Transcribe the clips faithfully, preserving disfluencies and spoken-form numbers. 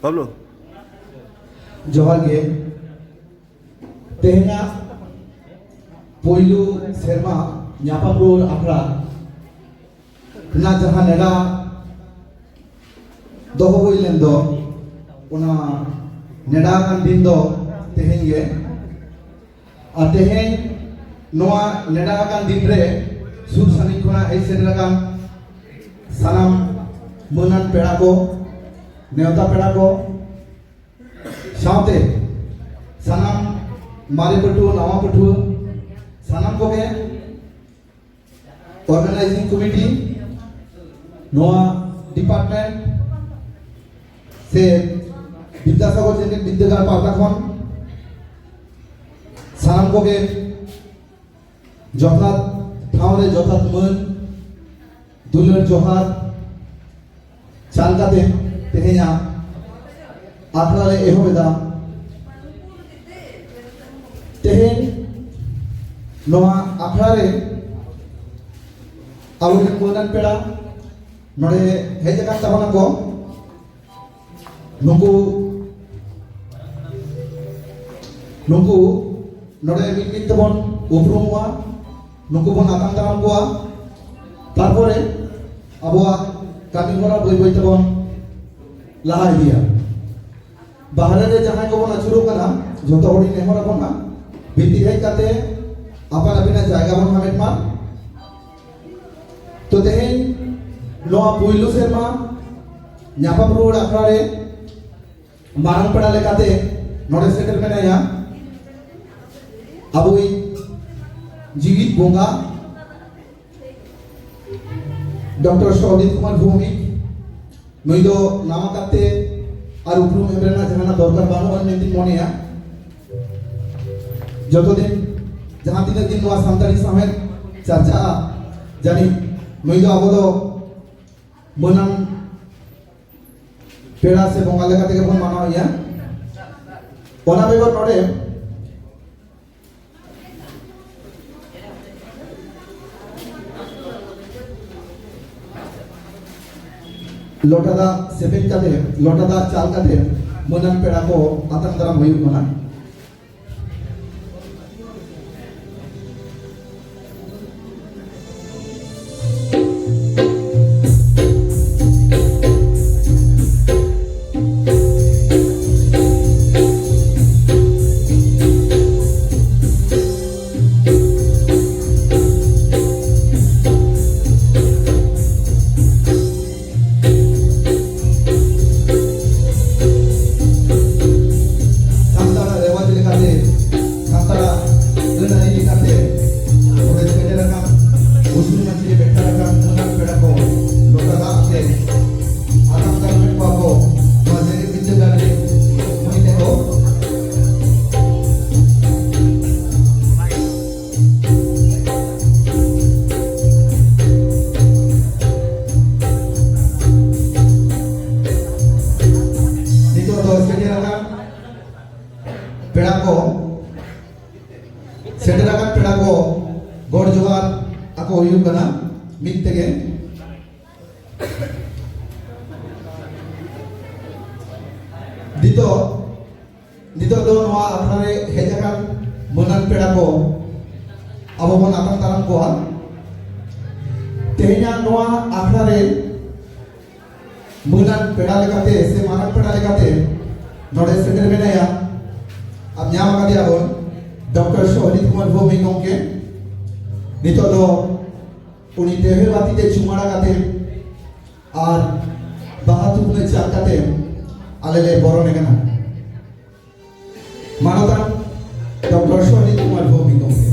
ᱯᱟᱵᱞᱳ᱾ ᱡᱚᱦᱟᱨ ᱜᱮ᱾ ᱛᱮᱦᱮᱧᱟᱜ ᱯᱳᱭᱞᱳ ᱥᱮᱨᱢᱟ ᱧᱟᱯᱟᱢ ᱨᱩᱣᱟᱹᱲ ᱟᱠᱷᱲᱟ ᱨᱮᱱᱟᱜ ᱡᱟᱦᱟᱸ ᱱᱮᱰᱟ ᱫᱚᱦᱚ ᱦᱩᱭ ᱞᱮᱱ ᱫᱚ, ᱚᱱᱟ ᱱᱮᱰᱟ ᱟᱠᱟᱱ ᱫᱤᱱ ᱫᱚ ᱛᱮᱦᱮᱧ ᱜᱮ᱾ ᱟᱨ ᱛᱮᱦᱮᱧ ᱱᱚᱣᱟ ᱱᱮᱰᱟ ᱟᱠᱟᱱ ᱫᱤᱱ ᱨᱮ ᱥᱩᱨ ᱥᱟᱺᱜᱤᱧ ᱠᱷᱚᱱᱟᱜ ᱦᱮᱡ ᱥᱮᱴᱮᱨ ᱟᱠᱟᱱ ᱥᱟᱱᱟᱢ ᱢᱟᱹᱱᱟᱱ ᱯᱮᱲᱟ ᱠᱚ, ᱱᱮᱣᱛᱟ ᱯᱮᱲᱟ ᱠᱚ, ᱥᱟᱶᱛᱮ ᱥᱟᱱᱟᱢ ᱢᱟᱨᱮ ᱯᱟᱹᱴᱷᱩᱣᱟᱹ, ᱱᱟᱣᱟ ᱯᱟᱹᱴᱷᱩᱣᱟᱹ, ᱥᱟᱱᱟᱢ ᱠᱚᱜᱮ, ᱚᱨᱜᱟᱱᱟᱭᱡᱤᱝ ᱠᱚᱢᱤᱴᱤ, ᱱᱚᱣᱟ ᱰᱤᱯᱟᱨᱴᱢᱮᱱᱴ ᱥᱮ ᱵᱤᱫᱽᱫᱟᱥᱟᱜᱚᱨ ᱡᱮᱜᱮᱛ ᱵᱤᱫᱽᱫᱟᱹᱜᱟᱲ ᱯᱟᱦᱴᱟ ᱠᱷᱚᱱ ᱥᱟᱱᱟᱢ ᱠᱚᱜᱮ ᱡᱚᱛᱷᱟᱛ ᱴᱷᱟᱶ ᱨᱮ ᱡᱚᱛᱷᱟᱛ ᱢᱟᱹᱱ ᱫᱩᱞᱟᱹᱲ ᱡᱚᱦᱟᱨ ᱪᱟᱞ ᱠᱟᱛᱮ ᱛᱮᱦᱮᱧᱟᱜ ᱟᱠᱷᱲᱟ ᱞᱮ ᱮᱦᱚᱵ ᱮᱫᱟ᱾ ᱛᱮᱦᱮᱧ ᱱᱚᱣᱟ ᱟᱠᱷᱲᱟ ᱨᱮ ᱟᱵᱚᱨᱮᱱ ᱢᱟᱹᱱᱟᱱ ᱯᱮᱲᱟ ᱱᱚᱰᱮ ᱦᱮᱡ ᱟᱠᱟᱱ ᱛᱟᱵᱚᱱᱟ ᱠᱚ᱾ ᱱᱩᱠᱩ ᱱᱩᱠᱩ ᱱᱚᱰᱮ ᱢᱤᱫ ᱢᱤᱫ ᱛᱮᱵᱚᱱ ᱩᱯᱨᱩᱢᱚᱜᱼᱟ, ᱱᱩᱠᱩ ᱵᱚᱱ ᱟᱛᱟᱝ ᱫᱟᱨᱟᱢ ᱠᱚᱣᱟ᱾ ᱛᱟᱨᱯᱚᱨᱮ ᱟᱵᱚᱣᱟᱜ ᱠᱟᱹᱢᱤ ᱦᱚᱨᱟ ᱵᱟᱹᱭ ᱵᱟᱹᱭ ᱛᱮᱵᱚᱱ ᱞᱟᱦᱟ ᱤᱫᱤᱭᱟ᱾ ᱵᱟᱦᱨᱮ ᱨᱮ ᱡᱟᱦᱟᱸᱭ ᱠᱚᱵᱚᱱ ᱟᱹᱪᱩᱨᱚᱜ ᱠᱟᱱᱟ, ᱡᱷᱚᱛᱚ ᱦᱚᱲᱤᱧ ᱱᱮᱦᱚᱨ ᱟᱵᱚᱱᱟ, ᱵᱷᱤᱛᱤᱨ ᱦᱮᱡ ᱠᱟᱛᱮ ᱟᱯᱟᱱ ᱟᱹᱯᱤᱱᱟᱜ ᱡᱟᱭᱜᱟ ᱵᱚᱱ ᱦᱟᱢᱮᱴ ᱢᱟ᱾ ᱛᱚ, ᱛᱮᱦᱮᱧ ᱱᱚᱣᱟ ᱯᱩᱭᱞᱩ ᱥᱮᱨᱢᱟ ᱧᱟᱯᱟᱢ ᱨᱩᱣᱟᱹᱲ ᱟᱠᱷᱲᱟ ᱨᱮ ᱢᱟᱨᱟᱝ ᱯᱮᱲᱟ ᱞᱮᱠᱟᱛᱮ ᱱᱚᱰᱮ ᱥᱮᱴᱮᱨ ᱢᱮᱱᱟᱭᱟ ᱟᱵᱚᱭᱤᱡ ᱡᱤᱣᱤᱫ ᱵᱚᱸᱜᱟ ᱰᱚᱠᱴᱚᱨ ᱥᱚᱦᱚᱡᱤᱛ ᱠᱩᱢᱟᱨ ᱵᱷᱳᱣᱢᱤᱠ᱾ ᱱᱩᱭ ᱫᱚ ᱱᱟᱣᱟ ᱠᱟᱛᱮ ᱟᱨ ᱩᱯᱨᱩᱢ ᱮᱢ ᱨᱮᱱᱟᱜ ᱡᱟᱦᱟᱱᱟᱜ ᱫᱚᱨᱠᱟᱨ ᱵᱟᱹᱱᱩᱜᱼᱟ ᱢᱮᱱᱛᱮᱧ ᱢᱚᱱᱮᱭᱟ᱾ ᱡᱚᱛᱚ ᱫᱤᱱ, ᱡᱟᱦᱟᱸ ᱛᱤᱱᱟᱹᱜ ᱫᱤᱱ ᱱᱚᱣᱟ ᱥᱟᱱᱛᱟᱲᱤ ᱥᱟᱶᱦᱮᱫ ᱪᱟᱨᱪᱟᱜᱼᱟ, ᱡᱟᱹᱱᱤᱡ ᱱᱩᱭ ᱫᱚ ᱟᱵᱚ ᱫᱚ ᱢᱟᱹᱱᱟᱱ ᱯᱮᱲᱟ ᱥᱮ ᱵᱚᱸᱜᱟ ᱞᱮᱠᱟ ᱛᱮᱜᱮ ᱵᱚᱱ ᱢᱟᱱᱟᱣᱮᱭᱟ᱾ ᱚᱱᱟ ᱵᱮᱜᱚᱨ ᱱᱚᱰᱮ, ᱞᱚᱴᱟ ᱫᱟᱜ ᱥᱮᱯᱮᱧ ᱠᱟᱛᱮ, ᱞᱚᱴᱟ ᱫᱟᱜ ᱪᱟᱞ ᱠᱟᱛᱮ ᱢᱟᱹᱱᱟᱱ ᱯᱮᱲᱟ ᱠᱚ ᱟᱛᱟᱝ ᱫᱟᱨᱟᱢ ᱦᱩᱭᱩᱜ ᱠᱟᱱᱟ᱾ ᱥᱟᱱᱛᱟᱲᱟᱜ ᱨᱮᱣᱟᱡᱽ ᱞᱮᱠᱟᱛᱮ, ᱥᱟᱱᱛᱟᱲᱟᱜ ᱟᱹᱱ ᱟᱹᱨᱤ ᱞᱮᱠᱟᱛᱮ, ᱱᱚᱰᱮ ᱥᱮᱴᱮᱨ ᱟᱠᱟᱱ ᱩᱥᱩᱞ ᱢᱟᱹᱪᱤ ᱨᱮ ᱵᱮᱴᱷᱟ ᱟᱠᱟᱱ ᱢᱟᱹᱱᱟᱱ ᱯᱮᱲᱟ ᱠᱚ ᱞᱚᱴᱟ ᱫᱟᱜ ᱟᱛᱮ ᱟᱛᱟᱝ ᱫᱟᱨᱟᱢᱮᱫ ᱠᱚᱣᱟ ᱠᱚ ᱱᱚᱣᱟ ᱡᱮᱜᱮᱛ ᱵᱤᱨᱫᱟᱹᱜᱟᱲ ᱨᱮ ᱢᱟᱹᱭ ᱛᱟᱠᱚ᱾ ᱱᱤᱛᱚᱜ ᱫᱚ ᱥᱮᱴᱮᱨ ᱟᱠᱟᱱ ᱯᱮᱲᱟ ᱠᱚ, ᱥᱮᱴᱮᱨ ᱟᱠᱟᱱ ᱯᱮᱲᱟ ᱠᱚ ᱜᱚᱰ ᱡᱚᱦᱟᱨ ᱟᱠᱚ ᱦᱩᱭᱩᱜ ᱠᱟᱱᱟ ᱢᱤᱫ ᱛᱮᱜᱮ᱾ ᱱᱤᱛᱚᱜ, ᱱᱤᱛᱚᱜ ᱫᱚ ᱱᱚᱣᱟ ᱟᱠᱷᱲᱟ ᱨᱮ ᱦᱮᱡ ᱟᱠᱟᱱ ᱢᱟᱹᱱᱟᱱ ᱯᱮᱲᱟ ᱠᱚ ᱟᱵᱚ ᱵᱚᱱ ᱟᱛᱟᱝ ᱫᱟᱨᱟᱢ ᱠᱚᱣᱟ᱾ ᱛᱮᱦᱮᱧᱟᱜ ᱱᱚᱣᱟ ᱟᱠᱷᱲᱟ ᱨᱮ ᱢᱟᱹᱱᱟᱱ ᱯᱮᱲᱟ ᱞᱮᱠᱟᱛᱮ ᱥᱮ ᱢᱟᱨᱟᱝ ᱯᱮᱲᱟ ᱞᱮᱠᱟᱛᱮ ᱱᱚᱰᱮ ᱥᱮᱴᱮᱨ ᱢᱮᱱᱟᱭᱟ, ᱟᱨ ᱧᱟᱢ ᱟᱠᱟᱫᱮᱭᱟ ᱵᱚᱱ ᱰᱚᱠᱴᱚᱨ ᱥᱳᱦᱱᱤᱛ ᱠᱩᱢᱟᱨ ᱵᱷᱳᱣᱢᱤ ᱜᱚᱢᱠᱮ᱾ ᱱᱤᱛᱚᱜ ᱫᱚ ᱩᱱᱤ ᱫᱮᱣᱦᱮ ᱵᱟᱹᱛᱤ ᱛᱮ ᱪᱩᱢᱟᱹᱲᱟ ᱠᱟᱛᱮ ᱟᱨ ᱵᱟᱦᱟ ᱛᱷᱩᱯᱱᱟᱹ ᱪᱟᱞ ᱠᱟᱛᱮ ᱟᱞᱮ ᱞᱮ ᱵᱚᱨᱚᱱᱮ ᱠᱟᱱᱟ᱾ ᱢᱟᱱᱚᱛᱟᱱ ᱰᱚᱠᱴᱚᱨ ᱥᱳᱦᱱᱤᱛ ᱠᱩᱢᱟᱨ ᱵᱷᱳᱣᱢᱤ ᱜᱚᱢᱠᱮ᱾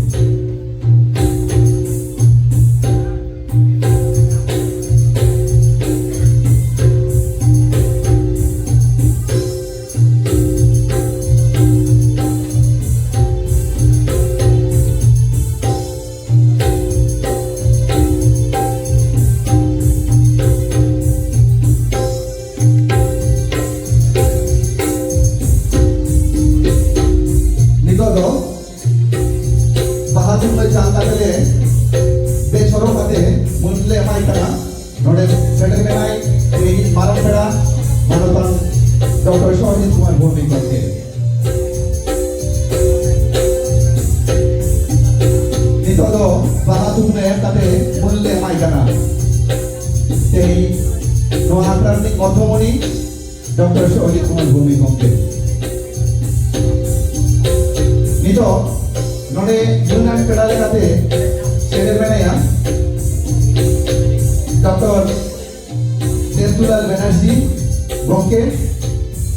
ᱱᱤᱛᱚᱜ ᱫᱚ ᱵᱟᱦᱟ ᱫᱩᱞ ᱞᱮ ᱪᱟᱞ ᱠᱟᱛᱮ ᱞᱮ ᱵᱮᱥ ᱦᱚᱨᱚᱜ ᱠᱟᱛᱮ ᱢᱟᱹᱱ ᱞᱮ ᱮᱢᱟᱭ ᱠᱟᱱᱟ᱾ ᱱᱚᱰᱮ ᱥᱮᱴᱮᱨ ᱢᱮᱱᱟᱭ ᱛᱮᱦᱮᱧ ᱢᱟᱨᱟᱝ ᱯᱮᱲᱟ ᱢᱟᱱᱚᱛᱟᱱ ᱰᱚᱠᱴᱚᱨ ᱥᱚᱨᱡᱤᱛ ᱠᱩᱢᱟᱨ ᱵᱷᱳᱣᱢᱤᱠ ᱜᱚᱢᱠᱮ᱾ ᱱᱤᱛᱚᱜ ᱫᱚ ᱵᱟᱦᱟ ᱛᱷᱩᱢ ᱨᱮ ᱮᱢ ᱠᱟᱛᱮ ᱢᱟᱹᱱ ᱞᱮ ᱮᱢᱟᱭ ᱠᱟᱱᱟ᱾ ᱛᱮᱦᱮᱧ ᱱᱚᱣᱟ ᱟᱠᱷᱲᱟ ᱨᱤᱱᱤᱡ ᱢᱚᱫᱷᱭᱚᱢᱚᱱᱤ ᱰᱚᱠᱴᱚᱨ ᱥᱚᱨᱡᱤᱛ ᱠᱩᱢᱟᱨ ᱵᱷᱳᱣᱢᱤᱠ ᱜᱚᱢᱠᱮ᱾ ᱱᱤᱛᱚᱜ ᱱᱚᱰᱮ ᱢᱟᱹᱱᱟᱱ ᱯᱮᱲᱟ ᱞᱮᱠᱟᱛᱮ ᱥᱮᱴᱮᱨ ᱢᱮᱱᱟᱭᱟ ᱰᱚᱠᱴᱚᱨ ᱫᱮᱵᱫᱩᱞᱟᱞ ᱵᱮᱱᱟᱨᱡᱤ ᱜᱚᱢᱠᱮ᱾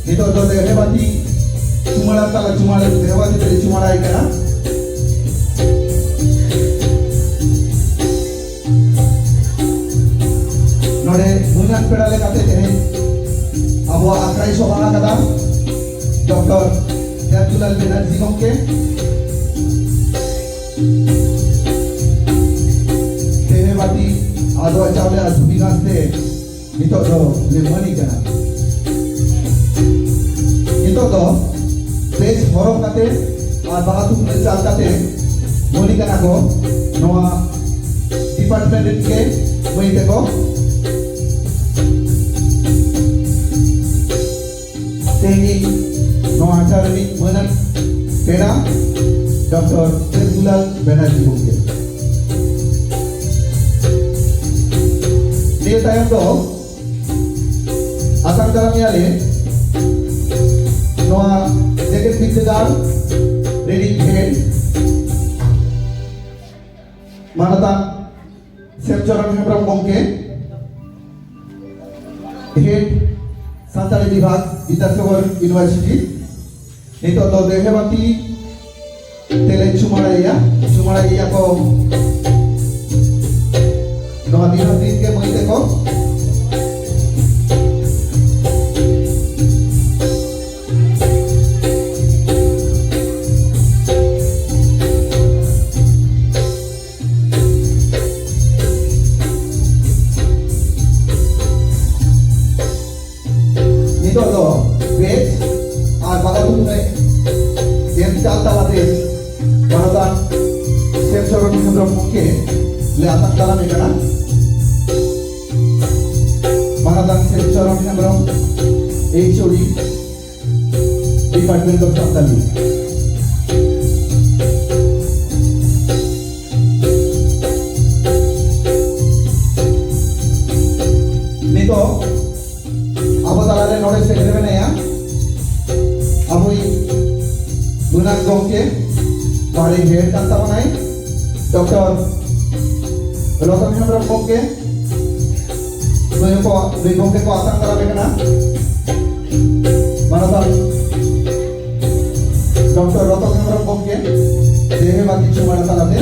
ᱱᱤᱛᱚᱜ ᱫᱚ ᱫᱮᱣᱦᱮᱵᱟᱛᱤ ᱪᱩᱢᱟᱹᱲᱟ ᱛᱟᱞᱟ ᱪᱩᱢᱟᱹᱲᱟ ᱫᱮᱣᱦᱮᱵᱟᱛᱤ ᱛᱮ ᱪᱩᱢᱟᱹᱲᱟᱭ ᱠᱟᱱᱟ᱾ ᱱᱚᱰᱮ ᱢᱟᱹᱱᱟᱱ ᱯᱮᱲᱟ ᱞᱮᱠᱟᱛᱮ ᱛᱮᱦᱮᱧ ᱟᱵᱚᱣᱟᱜ ᱟᱠᱷᱲᱟᱭ ᱥᱚᱵᱷᱟ ᱟᱠᱟᱫᱟ ᱰᱚᱠᱴᱚᱨ ᱫᱮᱵᱫᱩᱞᱟᱞ ᱵᱮᱱᱟᱨᱡᱤ ᱜᱚᱢᱠᱮ᱾ ᱫᱮᱣᱦᱮᱵᱟᱛᱤ ᱟᱫᱽᱣᱟ ᱪᱟᱣᱞᱮ ᱟᱨ ᱫᱷᱩᱵᱤ ᱜᱷᱟᱥ ᱛᱮ ᱱᱤᱛᱚᱜ ᱫᱚ ᱞᱮ ᱢᱟᱹᱱᱤ ᱠᱟᱱᱟ᱾ ᱱᱤᱛᱚᱜ ᱫᱚ ᱵᱮᱡᱽ ᱦᱚᱨᱚᱜ ᱠᱟᱛᱮ ᱟᱨ ᱵᱟᱦᱟ ᱛᱷᱩᱢ ᱨᱮ ᱪᱟᱞ ᱠᱟᱛᱮ ᱢᱟᱹᱱᱤ ᱠᱟᱱᱟ ᱠᱚ ᱱᱚᱣᱟ ᱰᱤᱯᱟᱨᱴᱢᱮᱱᱴ ᱨᱮᱱ ᱜᱮ ᱢᱟᱹᱭ ᱛᱟᱠᱚ᱾ ᱛᱮᱦᱮᱧ ᱱᱚᱣᱟ ᱟᱠᱷᱲᱟ ᱨᱤᱱᱤᱡ ᱢᱟᱹᱱᱟᱱ ᱯᱮᱲᱟ ᱰᱚᱠᱴᱚᱨ ᱫᱮᱵᱫᱩᱞᱟᱞ ᱵᱮᱱᱟᱨᱡᱤ ᱜᱚᱢᱠᱮ᱾ ᱱᱤᱭᱟᱹ ᱛᱟᱭᱚᱢ ᱫᱚ ᱟᱛᱟᱝ ᱫᱟᱨᱟᱢ ᱮᱭᱟᱞᱮ ᱱᱚᱣᱟ ᱡᱮᱜᱮᱛ ᱵᱤᱨᱫᱟᱹᱜᱟᱲ ᱨᱤᱱᱤᱡ ᱦᱮᱰ ᱢᱟᱱᱚᱛᱟᱱ ᱥᱮᱢᱪᱚᱨᱚᱱ ᱦᱮᱢᱵᱨᱚᱢ ᱜᱚᱢᱠᱮ, ᱦᱮᱰ ᱥᱟᱱᱛᱟᱲᱤ ᱵᱤᱵᱷᱟᱜᱽ, ᱵᱤᱫᱽᱫᱟᱥᱟᱜᱚᱨ ᱤᱭᱩᱱᱤᱵᱷᱟᱨᱥᱤᱴᱤ᱾ ᱱᱤᱛᱚᱜ ᱫᱚ ᱫᱮᱣᱦᱮᱵᱟᱛᱤ ᱛᱮᱞᱮ ᱪᱩᱢᱟᱹᱲᱟᱭᱮᱭᱟ, ᱪᱩᱢᱟᱹᱲᱟᱭᱮᱭᱟ ᱠᱚ ᱱᱚᱣᱟ ᱵᱤᱵᱷᱟᱜᱽ ᱨᱤᱱ ᱜᱮ ᱢᱟᱹᱭ ᱛᱟᱠᱚ᱾ ᱱᱤᱛᱚᱜ ᱫᱚ ᱵᱮᱡᱽ ᱟᱨ ᱵᱟᱦᱟ ᱛᱷᱩᱢ ᱨᱮ ᱮᱢ ᱪᱟᱞ ᱛᱟᱞᱟᱛᱮ ᱢᱟᱱᱚᱛᱟᱱ ᱥᱮᱢ ᱥᱚᱨᱚᱱ ᱦᱮᱢᱵᱨᱚᱢ ᱜᱚᱢᱠᱮ ᱞᱮ ᱟᱛᱟᱝ ᱫᱟᱨᱟᱢᱮ ᱠᱟᱱᱟ᱾ ᱢᱟ ᱥᱟᱫᱟᱢ ᱥᱮ ᱪᱚᱨᱚᱱ Hembrom, H O D, Department of Santali. ᱱᱤᱛᱚᱜ ᱟᱵᱚ ᱛᱟᱞᱟᱨᱮ ᱱᱚᱰᱮ ᱥᱮᱴᱮᱨ ᱢᱮᱱᱟᱭᱟ ᱟᱵᱚᱭᱤᱡ ᱜᱩᱱᱟᱱ ᱜᱚᱢᱠᱮ, ᱢᱟᱨᱮ ᱦᱮᱰ ᱠᱟᱱ ᱛᱟᱵᱚᱱᱟᱭ, ᱰᱚᱠᱴᱚᱨ ᱨᱚᱛᱚᱱ ᱦᱮᱢᱵᱨᱚᱢ ᱜᱚᱢᱠᱮ᱾ ᱱᱩᱭ ᱠᱚ, ᱱᱩᱭ ᱜᱚᱢᱠᱮ ᱠᱚ ᱟᱛᱟᱝ ᱫᱟᱨᱟᱢᱮ ᱠᱟᱱᱟ ᱢᱟᱱᱚᱛᱟᱱ ᱰᱚᱠᱴᱚᱨ ᱨᱚᱛᱚᱱ ᱦᱮᱢᱵᱨᱚᱢ ᱜᱚᱢᱠᱮ, ᱫᱮᱦᱮ ᱵᱟᱹᱛᱤ ᱪᱩᱢᱟᱹᱲᱟ ᱛᱟᱞᱟᱛᱮ᱾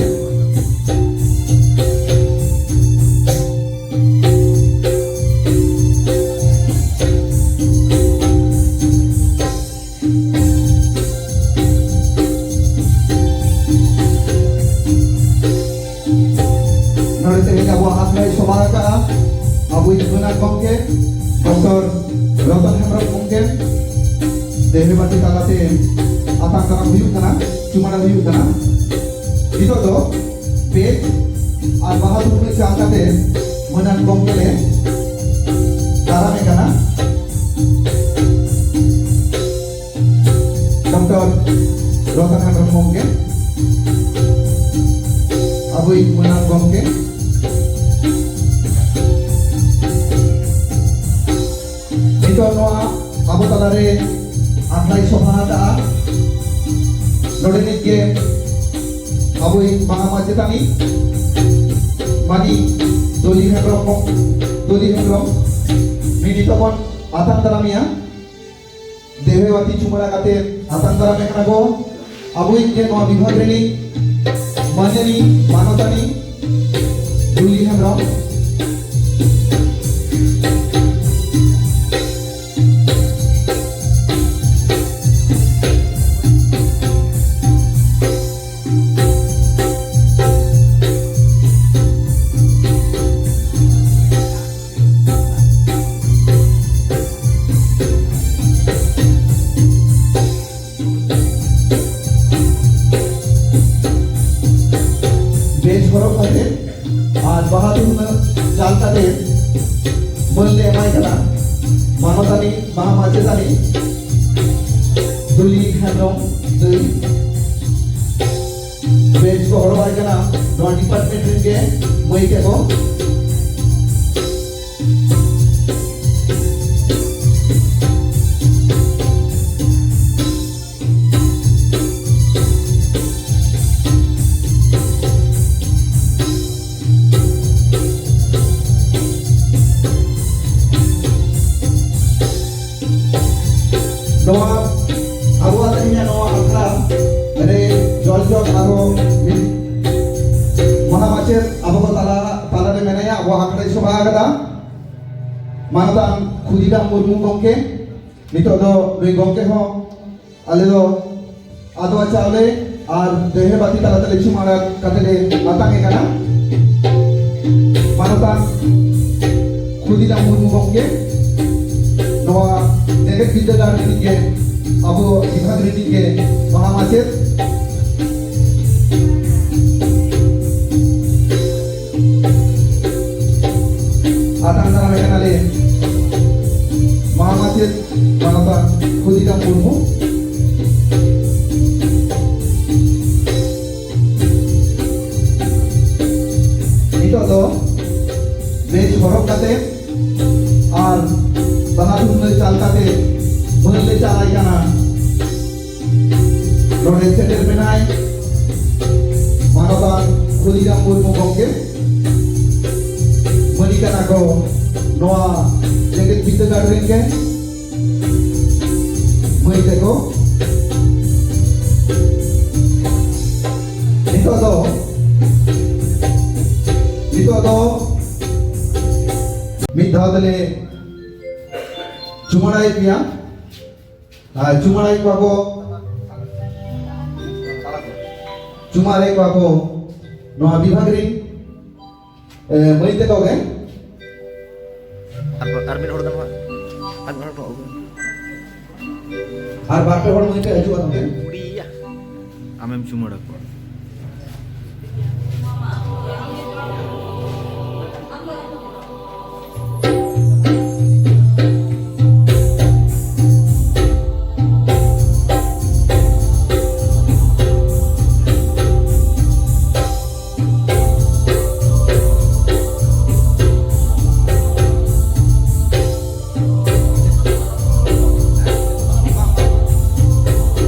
ᱱᱚᱰᱮ ᱛᱮᱦᱮᱧ ᱟᱵᱚᱣᱟᱜ ᱟᱠᱷᱲᱟᱭ ᱥᱚᱵᱷᱟ ᱟᱠᱟᱫᱼᱟ ᱟᱵᱚᱭᱤᱡ ᱜᱩᱱᱟᱱ ᱜᱚᱢᱠᱮ ᱰᱚᱠᱴᱚᱨ ᱨᱚᱛᱚᱱ ᱦᱮᱢᱵᱨᱚᱢ ᱜᱚᱢᱠᱮ᱾ ᱫᱮᱦᱮ ᱵᱟᱹᱛᱤ ᱛᱟᱞᱟᱛᱮ ᱟᱛᱟᱝ ᱫᱟᱨᱟᱢ ᱦᱩᱭᱩᱜ ᱠᱟᱱᱟ, ᱪᱩᱢᱟᱹᱲᱟ ᱦᱩᱭᱩᱜ ᱠᱟᱱᱟ᱾ ᱱᱤᱛᱚᱜ ᱫᱚ ᱵᱮᱫ ᱟᱨ ᱵᱟᱦᱟ ᱛᱷᱩᱯᱱᱟᱹ ᱪᱟᱞ ᱠᱟᱛᱮ ᱢᱟᱹᱱᱟᱱ ᱜᱚᱢᱠᱮ ᱞᱮ ᱫᱟᱨᱟᱢᱮ ᱠᱟᱱᱟ᱾ ᱰᱚᱠᱴᱚᱨ ᱨᱚᱛᱚᱱ ᱦᱮᱢᱵᱨᱚᱢ ᱜᱚᱢᱠᱮ, ᱟᱵᱚᱭᱤᱡ ᱢᱟᱹᱱᱟᱱ ᱜᱚᱢᱠᱮ᱾ ᱱᱤᱛᱚᱜ ᱱᱚᱣᱟ ᱟᱵᱚ ᱛᱟᱞᱟᱨᱮ ᱟᱠᱷᱲᱟᱭ ᱥᱚᱵᱷᱟ ᱟᱠᱟᱫᱼᱟ ᱱᱚᱰᱮᱱᱤᱡ ᱜᱮ ᱟᱵᱚᱭᱤᱡ ᱢᱟᱦᱟ ᱢᱟᱪᱮᱛᱟᱹᱱᱤ ᱢᱟᱹᱱᱤᱡ ᱫᱚᱞᱤ ᱦᱮᱢᱵᱨᱚᱢ, ᱫᱚᱞᱤ ᱦᱮᱢᱵᱨᱚᱢ, ᱱᱩᱭ ᱱᱤᱛᱚᱜ ᱵᱚᱱ ᱟᱛᱟᱝ ᱫᱟᱨᱟᱢᱮᱭᱟ᱾ ᱫᱮᱦᱮ ᱵᱟᱹᱛᱤ ᱪᱩᱢᱟᱹᱲᱟ ᱠᱟᱛᱮ ᱟᱛᱟᱝ ᱫᱟᱨᱟᱢᱮ ᱠᱟᱱᱟ ᱠᱚ ᱟᱵᱚᱭᱤᱡ ᱜᱮ ᱱᱚᱣᱟ ᱵᱤᱵᱷᱟᱜᱽ ᱨᱤᱱᱤᱡ ᱢᱟᱹᱱᱟᱱᱤ ᱢᱟᱱᱚᱛᱟᱱᱤ ᱫᱩᱞᱤ ᱦᱮᱢᱵᱨᱚᱢ᱾ ᱵᱮᱡᱽ ᱦᱚᱨᱚᱜ ᱠᱟᱛᱮ ᱟᱨ ᱵᱟᱦᱟ ᱛᱷᱩᱯᱱᱟᱹ ᱪᱟᱞ ᱠᱟᱛᱮ ᱞᱮ ᱮᱢᱟᱭ ᱠᱟᱱᱟ ᱢᱟᱱᱚᱛᱟᱱᱤ ᱢᱟᱦᱟ ᱢᱟᱪᱮᱛᱟᱱᱤ ᱫᱩᱞᱤ ᱦᱮᱢᱵᱨᱚᱢ ᱫᱟᱹᱭ᱾ ᱵᱮᱧᱪ ᱠᱚ ᱦᱚᱨᱚᱜ ᱟᱭ ᱠᱟᱱᱟ ᱱᱚᱣᱟ ᱰᱤᱯᱟᱨᱴᱢᱮᱱᱴ ᱨᱮᱱ ᱜᱮ ᱢᱟᱹᱭ ᱛᱟᱠᱚ᱾ ᱱᱚᱣᱟ ᱟᱵᱚᱣᱟᱜ ᱛᱮᱦᱮᱧᱟᱜ ᱱᱚᱣᱟ ᱟᱠᱷᱲᱟ ᱨᱮ ᱡᱚᱞ ᱡᱚᱞ ᱟᱨᱦᱚᱸ ᱢᱤᱫ ᱢᱟᱦᱟ ᱢᱟᱪᱮᱛ ᱟᱵᱚ ᱠᱚ ᱛᱟᱞᱟ, ᱛᱟᱞᱟᱨᱮ ᱢᱮᱱᱟᱭᱟ, ᱟᱵᱚᱣᱟᱜ ᱟᱠᱷᱲᱟᱭ ᱥᱚᱵᱷᱟ ᱟᱠᱟᱫᱟ ᱢᱟᱱᱚᱛᱟᱱ ᱠᱷᱩᱫᱤᱨᱟᱢ ᱢᱩᱨᱢᱩ ᱜᱚᱢᱠᱮ᱾ ᱱᱤᱛᱚᱜ ᱫᱚ ᱱᱩᱭ ᱜᱚᱢᱠᱮ ᱦᱚᱸ ᱟᱞᱮ ᱫᱚ ᱟᱫᱣᱟ ᱪᱟᱣᱞᱮ ᱟᱨ ᱫᱮᱦᱮ ᱵᱟᱹᱛᱤ ᱛᱟᱞᱟ ᱛᱮᱞᱮ ᱪᱩᱢᱟᱹᱲᱟ ᱠᱟᱛᱮ ᱞᱮ ᱟᱛᱟᱝ ᱮ ᱠᱟᱱᱟ᱾ ᱢᱟᱱᱚᱛᱟᱱ ᱠᱷᱩᱫᱤᱨᱟᱢ ᱢᱩᱨᱢᱩ ᱜᱚᱢᱠᱮ, ᱱᱚᱣᱟ ᱡᱮᱜᱮᱛ ᱵᱤᱨᱫᱟᱹᱜᱟᱲ ᱨᱤᱱᱤᱡ ᱜᱮ, ᱟᱵᱚ ᱵᱤᱵᱷᱟᱜᱽ ᱨᱤᱱᱤᱡ ᱜᱮ ᱢᱟᱦᱟ ᱢᱟᱪᱮᱛ, ᱟᱛᱟᱝ ᱫᱟᱨᱟᱢ ᱮ ᱠᱟᱱᱟᱞᱮ ᱢᱟᱦᱟ ᱢᱟᱪᱮᱛ ᱢᱟᱱᱚᱛᱟᱱ ᱠᱷᱩᱫᱤᱨᱟᱢ ᱢᱩᱨᱢᱩ᱾ ᱱᱤᱛᱚᱜ ᱫᱚ ᱵᱮᱧᱪ ᱦᱚᱨᱚᱜ ᱠᱟᱛᱮ ᱟᱨ ᱵᱟᱦᱟ ᱫᱷᱩᱱᱟᱹ ᱪᱟᱞ ᱠᱟᱛᱮ ᱢᱟᱹᱱ ᱞᱮ ᱪᱟᱞ ᱟᱭ ᱠᱟᱱᱟ᱾ ᱱᱚᱰᱮ ᱥᱮᱴᱮᱨ ᱢᱮᱱᱟᱭ ᱢᱟᱱᱚᱛᱟᱱ ᱠᱷᱩᱫᱤᱨᱟᱢ ᱢᱩᱨᱢᱩ ᱜᱚᱢᱠᱮ᱾ ᱢᱟᱹᱱᱤ ᱠᱟᱱᱟ ᱠᱚ ᱱᱚᱣᱟ ᱡᱮᱜᱮᱛ ᱵᱤᱨᱫᱟᱹᱜᱟᱲ ᱨᱮᱱ ᱜᱮ ᱢᱟᱹᱭ ᱛᱟᱠᱚ᱾ ᱱᱤᱛᱚᱜ ᱫᱚ, ᱱᱤᱛᱚᱜ ᱫᱚ ᱢᱤᱫ ᱫᱷᱟᱣ ᱛᱮᱞᱮ ᱪᱩᱢᱟᱹᱲᱟᱭᱮᱫ ᱯᱮᱭᱟ᱾ ᱟᱨ ᱪᱩᱢᱟᱹᱲᱟᱭᱮᱫ ᱠᱚᱣᱟ ᱠᱚ, ᱪᱩᱢᱟᱹᱲᱟᱭᱮᱫ ᱠᱚᱣᱟ ᱠᱚ ᱱᱚᱣᱟ ᱵᱤᱵᱷᱟᱜᱽ ᱨᱤᱱ, ᱮ, ᱢᱟᱹᱭ ᱛᱟᱠᱚ ᱜᱮ᱾ ᱟᱨ, ᱟᱨ ᱢᱤᱫ ᱦᱚᱲ ᱜᱟᱱᱚᱜᱼᱟ᱾ ᱟᱨ ᱢᱤᱫ ᱦᱚᱲ ᱠᱚ ᱟᱹᱜᱩ᱾ ᱟᱨ ᱵᱟᱨ ᱯᱮ ᱦᱚᱲ ᱢᱟᱹᱭ ᱯᱮ ᱦᱤᱡᱩᱜᱼᱟ ᱱᱚᱛᱮ᱾ ᱠᱩᱲᱤᱭᱟ᱾ ᱟᱢᱮᱢ ᱪᱩᱢᱟᱹᱲᱟ ᱠᱚᱣᱟ᱾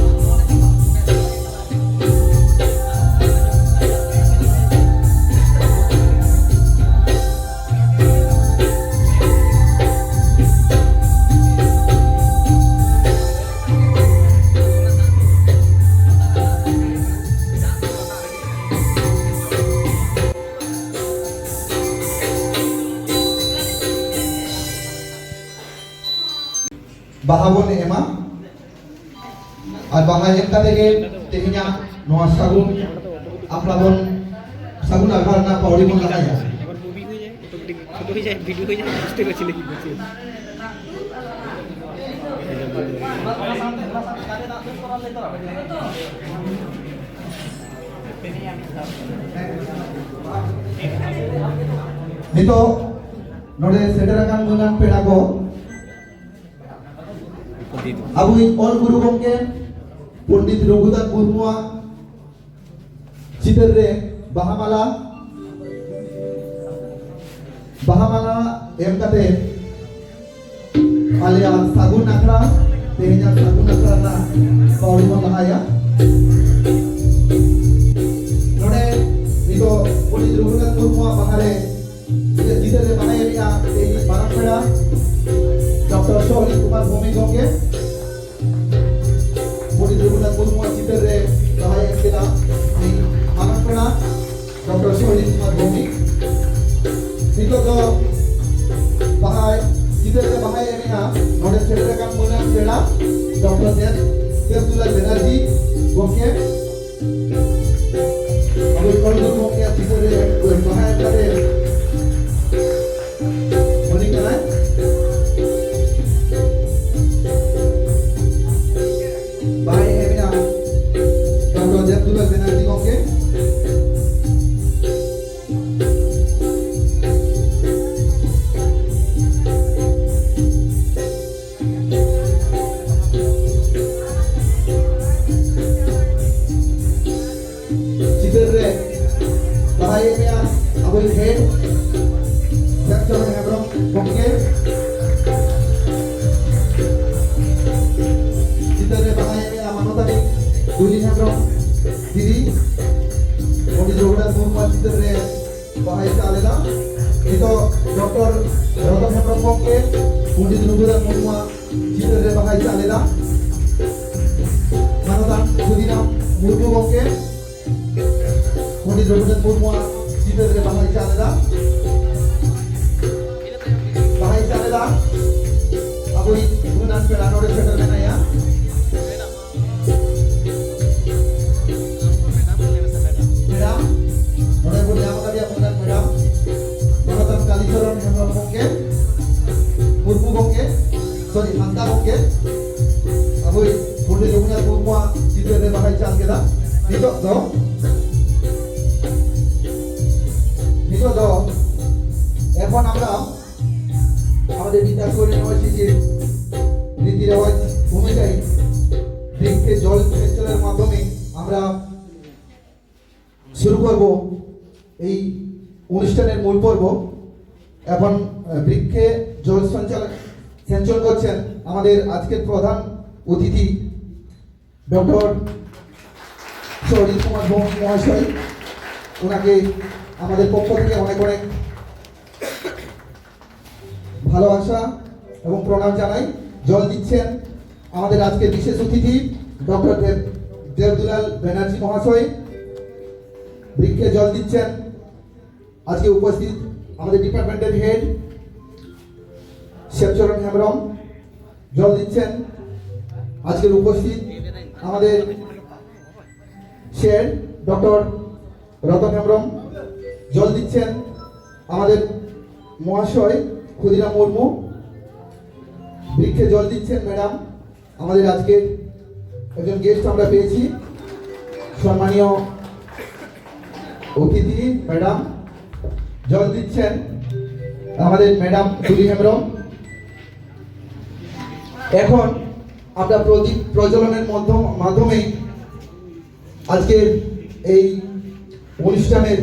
ᱵᱟᱦᱟ ᱵᱚᱱ ᱮᱢᱟ᱾ ᱟᱨ ᱵᱟᱦᱟ ᱮᱢ ᱠᱟᱛᱮ ᱜᱮ ᱛᱮᱦᱮᱧᱟᱜ ᱱᱚᱣᱟ ᱥᱟᱹᱜᱩᱱ ᱟᱠᱷᱲᱟ ᱵᱚᱱ, ᱥᱟᱹᱜᱩᱱ ᱟᱠᱷᱲᱟ ᱨᱮᱱᱟᱜ ᱯᱟᱹᱣᱲᱤ ᱵᱚᱱ ᱞᱟᱦᱟᱭᱟ᱾ ᱱᱤᱛᱚᱜ ᱱᱚᱰᱮ ᱥᱮᱴᱮᱨ ᱟᱠᱟᱱ ᱢᱟᱹᱱᱟᱱ ᱯᱮᱲᱟ ᱠᱚ, ᱟᱵᱚᱭᱤᱡ ᱚᱞ ᱜᱩᱨᱩ ᱜᱚᱢᱠᱮ ᱯᱚᱱᱰᱤᱛ ᱨᱚᱜᱷᱩᱱᱟᱛᱷ ᱢᱩᱨᱢᱩᱣᱟᱜ ᱪᱤᱛᱟᱹᱨ ᱨᱮ ᱵᱟᱦᱟ ᱢᱟᱞᱟ, ᱵᱟᱦᱟ ᱢᱟᱞᱟ ᱮᱢ ᱠᱟᱛᱮ ᱟᱞᱮᱭᱟᱜ ᱥᱟᱹᱜᱩᱱ ᱟᱠᱷᱲᱟ, ᱛᱮᱦᱮᱧᱟᱜ ᱥᱟᱹᱜᱩᱱ ᱟᱠᱷᱲᱟ ᱨᱮᱱᱟᱜ ᱯᱟᱹᱣᱲᱤ ᱵᱚᱱ ᱞᱟᱦᱟᱭᱟ᱾ ᱱᱚᱰᱮ ᱱᱤᱛᱚᱜ ᱯᱚᱱᱰᱤᱛ ᱨᱚᱜᱷᱩᱱᱟᱛᱷ ᱢᱩᱨᱢᱩᱣᱟᱜ ᱵᱟᱦᱟ ᱨᱮ ᱪᱤᱛᱟᱹᱨ ᱨᱮ ᱵᱟᱦᱟᱭ ᱮᱢᱮᱜᱼᱟ ᱛᱮᱦᱮᱧ ᱢᱟᱨᱟᱝ ᱯᱮᱲᱟ ᱰᱚᱠᱴᱚᱨ ᱥᱚᱦᱨᱤ ᱠᱩᱢᱟᱨ ᱵᱷᱳᱣᱢᱤᱠ ᱜᱚᱢᱠᱮ᱾ ᱯᱚᱱᱰᱤᱛ ᱨᱚᱜᱷᱩᱱᱟᱛᱷ ᱢᱩᱨᱢᱩᱣᱟᱜ ᱪᱤᱛᱟᱹᱨ ᱨᱮ ᱵᱟᱦᱟᱭ ᱮᱢ ᱠᱮᱫᱟ ᱛᱮᱦᱮᱧ ᱢᱟᱨᱟᱝ ᱯᱮᱲᱟ ᱰᱚᱠᱴᱚᱨ ᱥᱚᱦᱨᱤ ᱠᱩᱢᱟᱨ ᱵᱷᱳᱣᱢᱤᱠ᱾ ᱱᱤᱛᱚᱜ ᱫᱚ ᱵᱟᱦᱟᱭ, ᱪᱤᱛᱟᱹᱨ ᱨᱮ ᱵᱟᱦᱟᱭ ᱮᱢᱮᱜᱼᱟ ᱱᱚᱰᱮ ᱥᱮᱴᱮᱨ ᱟᱠᱟᱱ ᱢᱟᱹᱱᱟᱱ ᱯᱮᱲᱟ ᱰᱚᱠᱴᱚᱨ ᱫᱮᱵ, ᱫᱮᱵ ᱫᱩᱞᱟᱞ ᱵᱮᱱᱟᱨᱡᱤ ᱜᱚᱢᱠᱮ᱾ ᱟᱵᱚᱭᱤᱡ ᱚᱞ ᱜᱩᱨᱩ ᱜᱚᱢᱠᱮᱭᱟᱜ ᱪᱤᱛᱟᱹᱨ ᱨᱮ ᱵᱟᱦᱟ ᱮᱢ ᱠᱟᱛᱮ ᱩᱱᱤ ᱠᱟᱱᱟᱭ᱾ ᱵᱟᱦᱟᱭ ᱮᱢᱮᱜᱼᱟ ᱰᱚᱠᱴᱚᱨ ᱫᱮᱵ ᱫᱩᱞᱟᱞ ᱵᱮᱱᱟᱨᱡᱤ ᱜᱚᱢᱠᱮ᱾ ᱪᱤᱛᱟᱹᱨ ᱨᱮ ᱵᱟᱦᱟᱭ ᱮᱢᱮᱜᱼᱟ ᱟᱵᱚᱭᱤᱡ ᱦᱮᱰ ᱥᱮᱢᱪᱚᱨᱚᱱ ᱦᱮᱢᱵᱨᱚᱢ ᱜᱚᱢᱠᱮ᱾ ᱪᱤᱛᱟᱹᱨ ᱨᱮ ᱵᱟᱦᱟᱭ ᱮᱢᱮᱜᱼᱟ ᱢᱟᱱᱚᱛᱟᱱᱤ ᱫᱩᱞᱤ ᱦᱮᱢᱵᱨᱚᱢ ᱫᱤᱫᱤ᱾ ᱯᱚᱱᱰᱤᱛ ᱨᱚᱜᱷᱩᱱᱟᱛᱷ ᱢᱩᱨᱢᱩᱣᱟᱜ ᱪᱤᱛᱟᱹᱨ ᱨᱮ ᱵᱟᱦᱟᱭ ᱪᱟᱞ ᱮᱫᱟ᱾ ᱱᱤᱛᱚᱜ ᱰᱚᱠᱴᱚᱨ ᱨᱚᱛᱚᱱ ᱦᱮᱢᱵᱨᱚᱢ ᱜᱚᱢᱠᱮ ᱯᱚᱱᱰᱤᱛ ᱨᱚᱜᱷᱩᱱᱟᱛᱷ ᱢᱩᱨᱢᱩᱣᱟᱜ ᱪᱤᱛᱟᱹᱨ ᱨᱮ ᱵᱟᱦᱟᱭ ᱪᱟᱞ ᱮᱫᱟ᱾ ᱢᱟᱱᱚᱛᱟᱱ ᱥᱩᱫᱷᱤᱨᱟᱢ ᱢᱩᱨᱢᱩ ᱜᱚᱢᱠᱮ ᱯᱚᱱᱰᱤᱛ ᱨᱚᱜᱷᱩᱱᱟᱛᱷ ᱢᱩᱨᱢᱩᱣᱟᱜ ᱪᱤᱛᱟᱹᱨ ᱨᱮ ᱵᱟᱦᱟᱭ ᱪᱟᱞ ᱮᱫᱟ᱾ ᱵᱟᱦᱟᱭ ᱪᱟᱞ ᱮᱫᱟ ᱟᱵᱚᱭᱤᱡ ᱯᱮᱲᱟ ᱱᱚᱰᱮ ᱥᱮᱴᱮᱨ ᱢᱮᱱᱟᱭᱟ᱾ ᱢᱮᱰᱟᱢ, ᱱᱚᱰᱮ ᱵᱚᱱ ᱧᱟᱢ ᱟᱠᱟᱫᱮᱭᱟ ᱢᱟᱹᱱᱟᱱ ᱢᱮᱰᱟᱢ, ᱢᱟᱱᱚᱛᱟᱱ ᱠᱟᱞᱤᱪᱚᱨᱚᱱ ᱦᱮᱢᱵᱨᱚᱢ ᱜᱚᱢᱠᱮ, ᱢᱩᱨᱢᱩ ᱜᱚᱢᱠᱮ, ᱥᱚᱨᱤ, ᱦᱟᱸᱥᱫᱟ ᱜᱚᱢᱠᱮ, ᱟᱵᱚᱭᱤᱡ ᱯᱚᱱᱰᱤᱛ ᱨᱚᱜᱷᱩᱱᱟᱛᱷ ᱢᱩᱨᱢᱩᱣᱟᱜ ᱪᱤᱛᱟᱹᱨ ᱨᱮ ᱵᱟᱦᱟᱭ ᱪᱟᱞ ᱠᱮᱫᱟ᱾ ᱱᱤᱛᱚᱜ ᱫᱚ, ᱱᱤᱛᱚᱜ ᱫᱚ এখন আমরা আমাদের বিদ্যাসাগর ইউনিভার্সিটির রীতি রেওয়াজ অনুযায়ী বৃক্ষে জল সিঞ্চনের মাধ্যমে আমরা শুরু করব এই অনুষ্ঠানের মূল পর্ব। এখন আহ, বৃক্ষে জল সঞ্চালন সিঞ্চন করছেন আমাদের আজকের প্রধান অতিথি ডক্টর সৌরজিৎ কুমার ভৌমিক মহাশয়। ওনাকে আমাদের পক্ষ থেকে অনেক অনেক ভালোবাসা এবং প্রণাম জানাই। জল দিচ্ছেন আমাদের আজকে বিশেষ অতিথি ডক্টর দেব দেবদুলাল ব্যানার্জি মহাশয়। বৃক্ষে জল দিচ্ছেন আজকে উপস্থিত আমাদের ডিপার্টমেন্টের হেড শ্যামচরণ হেমব্রম। জল দিচ্ছেন আজকের উপস্থিত আমাদের স্যার ডক্টর রতন হেমব্রম। জল দিচ্ছেন আমাদের মহাশয় ক্ষুদিরাম মুর্মু। বৃক্ষে জল দিচ্ছেন ম্যাডাম। আমাদের আজকের একজন গেস্ট আমরা পেয়েছি, সম্মানীয় অতিথি ম্যাডাম। জল দিচ্ছেন আমাদের ম্যাডাম তুলি হেমব্রম। এখন আমরা প্রদীপ প্রজ্বলনের মধ্যম মাধ্যমে আজকের এই অনুষ্ঠানের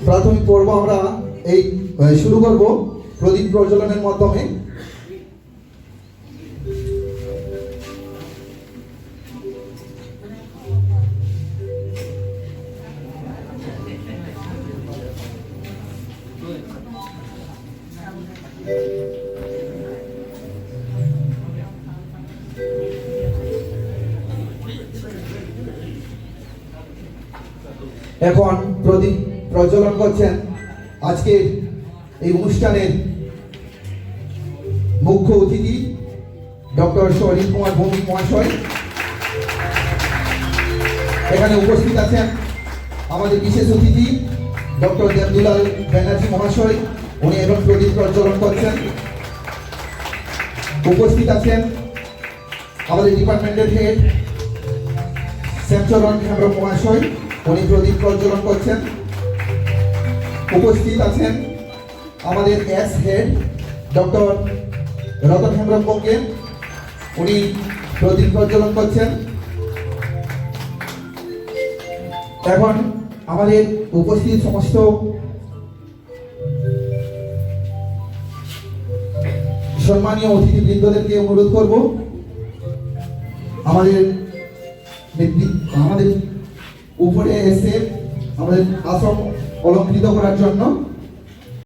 প্রাথমিক পর্ব আমরা এই আহ, শুরু করব প্রদীপ প্রজ্বলনের মাধ্যমে। এখন প্রদীপ প্রজ্বলন করছেন আজকের এই অনুষ্ঠানের মুখ্য অতিথি ডক্টর সৌরভ কুমার ভৌমিক মহাশয়। এখানে উপস্থিত আছেন আমাদের বিশেষ অতিথি ডক্টর দেবদুলাল ব্যানার্জি মহাশয়, উনি এখন প্রদীপ প্রজ্বলন করছেন। উপস্থিত আছেন আমাদের ডিপার্টমেন্টের হেড শ্যামচরণ হেমব্রম মহাশয়, উনি প্রদীপ প্রজ্বলন করছেন। উপস্থিত আছেন আমাদের ex head doctor Ratan Hembrom বঙ্গেন, উনি প্রদীপ প্রজ্বলন করছেন। এখন আমাদের উপস্থিত সমস্ত সম্মানীয় অতিথিবৃন্দদেরকে অনুরোধ করব আমাদের নেতৃ- আমাদের উপরে এসে আমাদের আসন অলঙ্কৃত করার জন্য।